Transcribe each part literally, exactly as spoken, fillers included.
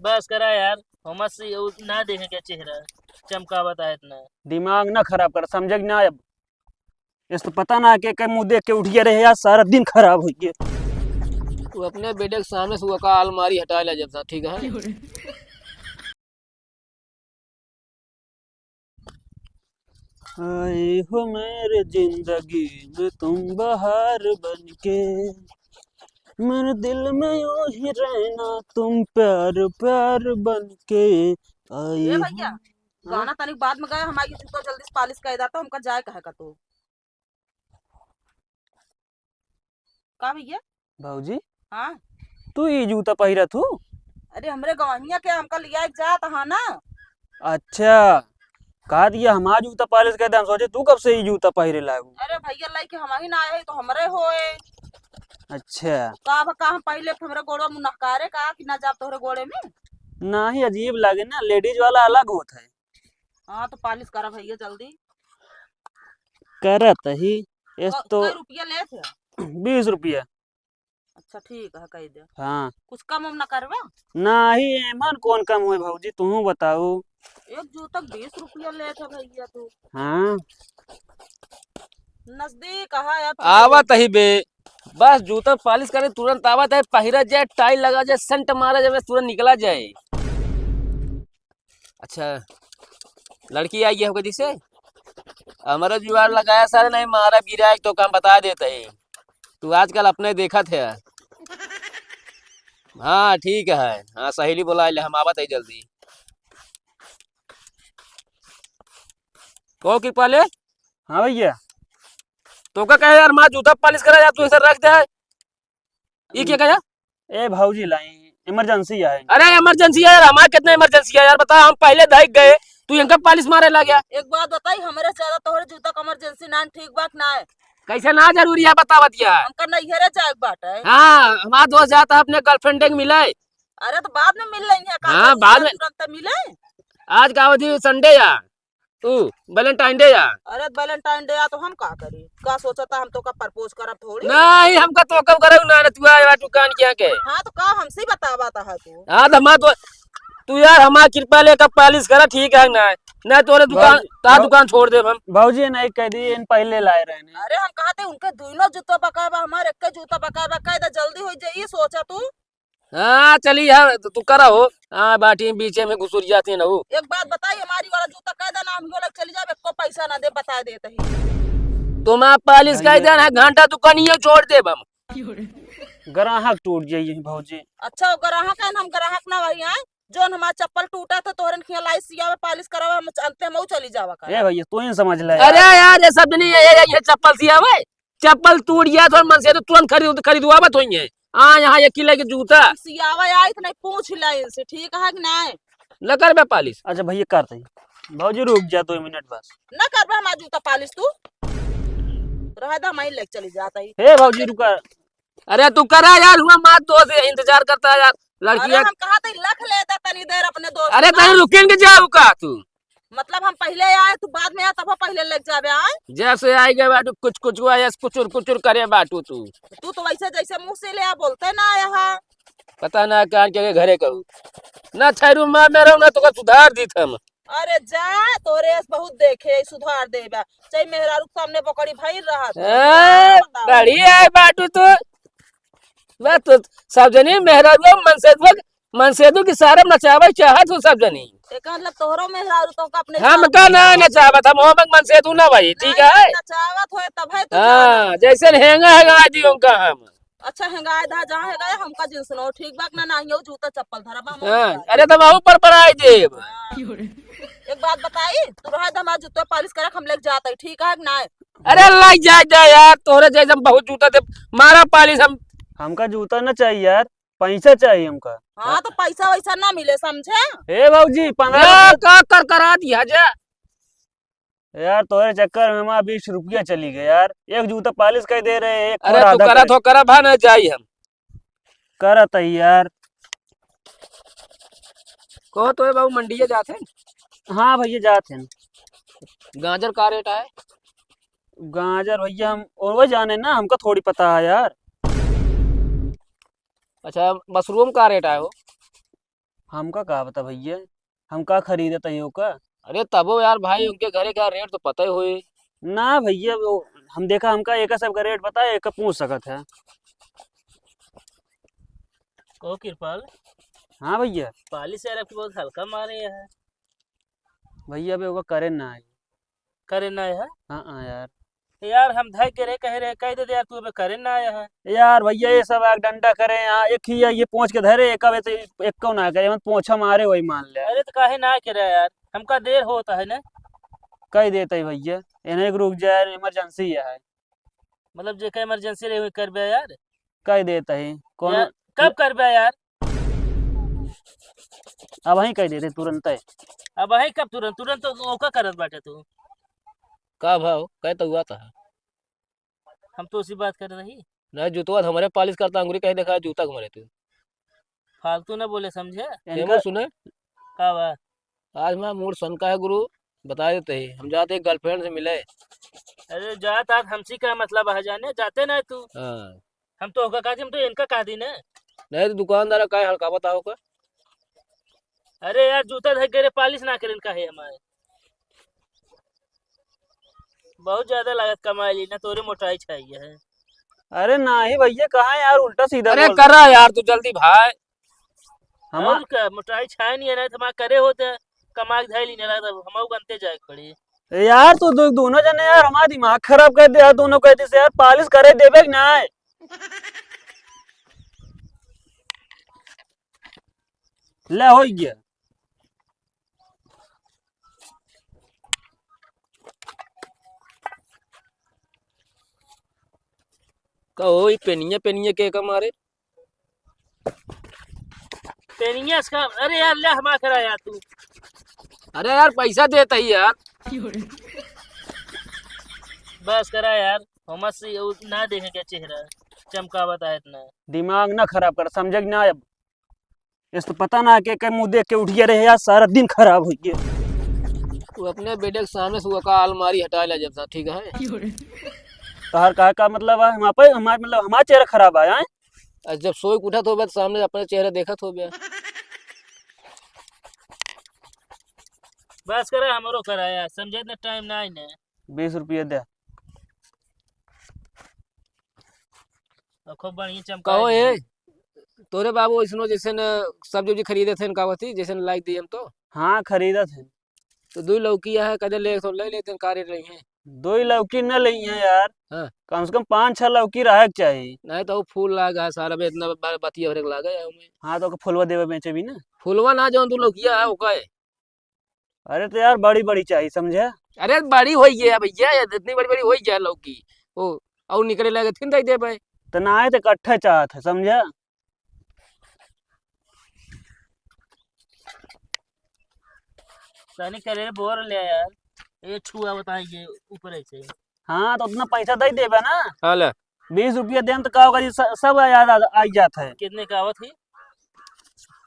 बस करा यार, हमसे उ ना देखे के चेहरा चमकावत है इतना। दिमाग ना खराब कर, समझे कि ना? अब इस तो पता ना के, के मुंह देख के उठ गया रहे यार, सारा दिन खराब हो गया। तू अपने बेटे के सामने से वो का अलमारी हटा ले जब से, ठीक है? आए हो मेरे जिंदगी में तुम बहार बन के, मेरे दिल में यूं ही रहना तुम प्यार प्यार बन के। आए ए हो भैया, हाँ? गाना तनिक बाद में गाए, हमारी जूता जल्दी से पालिश कर देता, हमका जाए कहे का तू। का भैया? भौजी, हाँ? तू ई जूता पहिरत हू? अरे, हमरे गवहिया के हमका लिया एक जात हा ना। अच्छा, कहा दिया हमार जूता पालिश कर दे, हम सोचे तू कब से ई जूता पहिरे लागू। अरे भैया, लइके हम ही ना आए, तो हमरे होए। अच्छा। का बा, का हम पहिले हमरे गोड़वा मुनहकारे का कि ना जाब तोहरे गोड़े में? नाही, अजीब लागे ना, लेडीज वाला अलग होत है। हाँ, तो पालिश करा भैया जल्दी। करत ही, इस क-, तो कै रुपया लेत है? बीस रुपया। अच्छा, ठीक है, कह दे। हाँ। कुछ कम उम ना करबा? नाही, एमन कौन कम होए भौजी, तू बताऊ। एक जूता बीस रुपया लेत है भैया तू। हाँ। नजदीक है अब। आवत ही बे, बस जूता पालिश करे तुरंत आवत है, पहिरा जाए, टाई लगा जाए, सेंट मारा जाए, बस तुरंत निकला जाए। अच्छा, लड़की आई है हमके दिसे? हमारा जुगाड़ लगाया सारे, नहीं मारा गिरा है तो काम बता देते हैं। तू आजकल अपने देखत है। हाँ, ठीक है। हाँ, सहेली बोला ले, हम आवत है जल्दी। कहो कृपाले? हाँ भैया। तो का कहे यार, माँ जूता पालिश करा यार, तू ऐसा रख दे है। ई क्या कहा? ए भौजी लाई, इमरजेंसी आए। अरे इमरजेंसी है यार, हमार कितना इमरजेंसी है यार, बता, हम पहिले दहिक गए, तू इनका पालिश मारे लग गया। एक बात बताई, हमरे से ज्यादा तोहरे जूता का इमरजेंसी ना, ठीक बा कि ना? कैसे ना जरूरी है, बतावत यार। हमका नैहरे जाए के बाटे। हाँ, हमार दोस्त जाता है अपने गर्लफ्रेंड के मिले। अरे तो बाद में मिल लेंगे, का हाँ, जरूरी बाद है में। तुरंत मिले? आज का अवधि संडे या। तू वैलेंटाइन डे या। अरे वैलेंटाइन डे या तो हम का करी? का सोचता हम तो का प्रपोज करब थोड़ी? नहीं, हमका तो कब करब ना, ना तू आए बाटू कान किया के। हाँ तो का हमसे बतावा था तू? हाँ तो हमार तो, तू यार हमार कृपा लेकर पालिश करा, ठीक है ना? ना तोरे दुकान, भौजी, ता भौ-, दुकान छोड़ देब हम। भौजी नहीं कह दी, इन पहले लाए रहे ने। अरे हम कहा थे उनके दोनों जूता बकाए बा, हमार एक जूता बकाए बा, कह दे जल्दी हो जाए, ये सोचा तू। हाँ, चली हाँ, तो तू करा हो। हाँ, बाटी में बीचे में घुसुर जाती है ना वो। एक बात बताई, हमारी वाला जूता कह देना, हम यो लग चली जाब, एको पैसा ना दे, बता देत ही। तुम आप पालिश कह भैया। देना, घंटा दुकानियों छोड़ देब हम। ग्राहक टूट जाइए भौजी। अच्छा, वो ग्राहक है ना, हम ग्राहक ना वही आए, जोन हमार चप्पल टूटा था, तोहरन खिया लाई सियावे, पालिश करावे, हम अंते में चली जावा का। ए भैया, तू ही समझ ले अरे यार। यार, ये सब नहीं है, ये, ये चप्पल सियावे, चप्पल टूट गया तो मन से तो तुरंत खरीद, खरीदवावत होइए। आ, यहाँ एक किलो के जूता। हम सियावा आई तो नहीं पूछ ला इनसे, ठीक है कि नहीं? न करबे पालिश। अच्छा भैया, करते हैं। भौजी रुक जा दो मिनट बस। न करबे हमार जूता पालिश तू। रह दे, हम ही लेके चली जाता ही। हे भौजी रुका। अरे तू करा यार, हुआ मार तो से इंतजार करता है यार, अरे लड़कियां। हम कहा थे लख लेता तनी देर अपने दोस्त अरे का। तनी रुकिन के जाऊ का तू? मतलब हम पहिले आए, तू बाद में आए, तब पहिले लेके जाबे आए? जैसे आई गए बाटू, कुछ कुछ हुआ, ऐसे कुचुर कुचुर करे बाटू तू। तू तो वैसे जैसे मुंह से ले आ, बोलते ना आया है। पता ना कान के घरे कहू। ना छैरू माँ में रहू, ना तोका सुधार दी हम। अरे जा, तोरे से बहुत देखे, सुधार देबा। चाहे मेहरारू के सामने बकरी भइल रहत। ए, बताओ। बढ़िया है बाटू तू। बस तो सब जनी मेहरारू मनसेदुआ, मनसेदू की सारा नचावे चाहत हो सब जनी। एकर मतलब तोहरो मेहरारू तो का अपने हम सामने का ना नचावत। नचावत, हम होमक मनसेदू ना भाई, ठीक नहीं, है? नचावत होए तब है तो हाँ, जाना। जैसे हेंगा है गाय दी उनका हम। अच्छा, हेंगाए धा जहाँ हेंगाए, हमका जिन सुनो, ठीक बा कि ना? नाहियो जूता चप्पल धरब हम हाँ, उनका। अरे तो हम ऊपर पर आई देब। हाँ। एक बात बताई, तू रहे दे, हमार जूता पालिश करे, हम लेके जात है, ठीक है कि ना? अरे लग जाए, जा यार, तोहरे जैसे हम बहुत जूता दे, मारा पालिश हम। हमका जूता ना चाहिए यार, पैसा चाहिए हमका। हाँ, तो पैसा वैसा ना मिले, समझे? ए भौजी, पंद्रह जा, रुपया का कर करा दिया जा। यार, तोहरे चक्कर में हमारा बीस रुपया चली गया यार। एक जूता पालिश कर दे रहे, एक अरे, और तू आधा करा कर। तो करा, भा ना जाई हम। करत है यार। कहो तो ए बाबू, मंडिया जात है? हाँ भैया, जात हैं। गाजर का रेट है? गाजर भैया, हम और वही जाने ना, हमका थोड़ी पता है यार। अच्छा, मशरूम का रेट है हो? हमका का पता भइया, हम का खरीदत हई ओका? अरे तबो यार भाई, उनके घरे का रेट तो पता ही होई। ना भइया, वो हम देखा, हमका एका सबका रेट पता है, एका पूछ सकत है। ओ कृपाल। हाँ भइया। पालिश यार आपकी बहुत हल्का मारे है। भइया, अबे ओका करे ना है। करे ना है? हाँ, हाँ यार। यार, हम धइ के रे कहे रहे, कह दे दे यार, तू अबे करे ना आया है। यार भइया, ये सब आग डंडा करे, हाँ, एक ही है, ये पहुँच के धरे, एक अबे तो एक को ना करे, मतलब पोछा मारे वही मान ले। अरे तो काहे ना करे यार, हमका देर होता है ना। कह देते ही भइया, इन्हें एक रुक जाए, इमरजेंसी है। मतलब जेका इमरजेंसी रहे, वही करबे यार। कह देते ही, कौन यार, कब करबे यार? अब वहीं कह देते तुरंत है। अब वहीं कब तुरंत, तुरंत तो ओका करत बाटे तू। का भाव? कह तो हुआ था। हम तो उसी बात कर रही। नहीं, जूतवा तो हमारे पालिश करता, अंगुरी कहीं देखा जूता घुमा रहे तू। फालतू ना बोले, समझे? इनका सुने? का बा? आज मैं मूड सनका है गुरु, बता देते ही, हम जाते ही गर्लफ्रेंड से मिले। अरे जात आज हमसी का मतलब है जाने, जाते ना तू। हाँ। हम तो ओका कहा दी, हम तो इनका कहा दी ना। नहीं तो दुकानदार का है हल्का बताओ का। अरे यार, जूता धर के रे, पालिश ना करें का है हमारे। बहुत ज्यादा लागत कमाई ली ना, तोरे मोटाई छाई है। अरे नाही भइया, कहाँ यार, उल्टा सीधा अरे बोल। करा यार तू जल्दी भाई। हमार और का, मोटाई छाई नहीं है ना, तो हमार करे होते, कमा के धाई ली ना, तब हम बनते जाए खड़ी। ए यार, तू दो-, दोनों जने यार, हमारा दिमाग खराब कर दे यार, दोनों कहते से यार, पालिश करे देबे कि नाही? ले, हो गया। का हो, ई पेनिया, पेनिया के का मारे? पेनिया से का? अरे यार, ले हमा करा यार तू। अरे यार, पैसा देता ही यार। बस करा यार, हमसे उ ना देखे के चेहरा चमकावत है इतना। दिमाग ना खराब कर, समझे कि ना? अब इस तो पता ना के, के मुंह देख के उठ गया रहे यार, सारा दिन खराब हो गया। तू अपने बेटे के सामने से वो का अलमारी हटा ले जब, ठीक है? तोहर कहा का मतलब है? हमार पे, हमार मतलब हमार चेहरा खराब है, हैं? आज जब सोए के उठत होबे तो सामने अपने चेहरा देखत होबे। बस करा, हमरो कराया, समझे ना, टाइम ना आई ने। बीस रुपये दे। और खूब बढ़िया चमका कहो है। ए, तोरे बाबू ऐसनो जैसे न सब्जी उब्जी खरीदे थे, का बती, जैसे न लाइक दिए हम तो। हाँ, खरीदत है। तो दुई लौकी है, कदे ले तो ले लेते हैं, का रेट रही है? दुई लौकी न लई है यार। हाँ। कम से कम पाँच छह लौकी रहे के चाहिए। नहीं तो वो फूल लाग है सारा, बे इतना ब-, बतिया भरे के लाग है हमें। हाँ, तो ओके फुलवा देवे बेचे भी ना। फुलवा ना, जौन तू लौकिया है, ओका है। अरे तो यार, बड़ी बड़ी चाहिए, समझे? अरे बड़ी होई गया भैया, ये इतनी बड़ी बड़ी होई गया लौकी। ओ, और निकले लगे थिन दे देबे। तो ना आए तो इकट्ठे चाहत है, समझे? तनी करे बोर ले यार, ये छुआ बताइए ऊपर ऐसे। हाँ, तो उतना पैसा दे देबे ना। हाँ, ले। बीस रुपया देम तो का होगा जी, स-, सब याद आ, आ जात है। कितने का आवत है?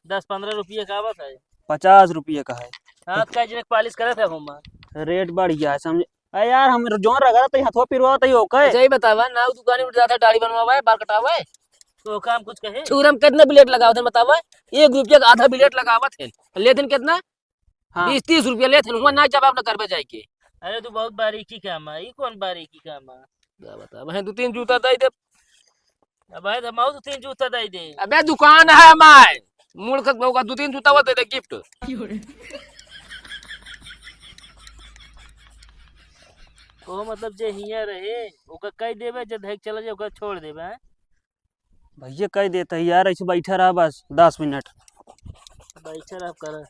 दस पन्द्रह रुपया का आवत है। पचास रुपया का है। हाथ का जिनक पालिश करत है होमा। रेट बढ़ गया है, समझे? अरे यार, हम जोन रगड़ा तो हथवा पिरवा तो ओके। अच्छा, ये बतावा, ना दुकान में जाता दाढ़ी बनवावा है, बाल कटावा है? तो काम कुछ कहे? छुरम कितना ब्लेड लगावत है बतावा? एक रुपया का आधा ब्लेड लगावत है। लेथिन कितना? हाँ। बीस तीस रुपया लेथिन, हुआ ना जवाब ना करबे जाए के। अरे तू बहुत बारीकी काम है, ई कौन बारीकी काम है? का बता, भाई दो तीन जूता दे दे। अब भाई हम दो तीन जूता दे दे। अबे दुकान है हमार, मूड़ खत बहु का दो तीन जूता वो दे दे गिफ्ट। ओ मतलब जे हिया रहे, ओका कह देबे, जे धैक चला जाए, ओका छोड़ देबे, हैं? भैया कह देता है यार, ऐसे बैठा रहा बस दस मिनट। बैठा रहा कर।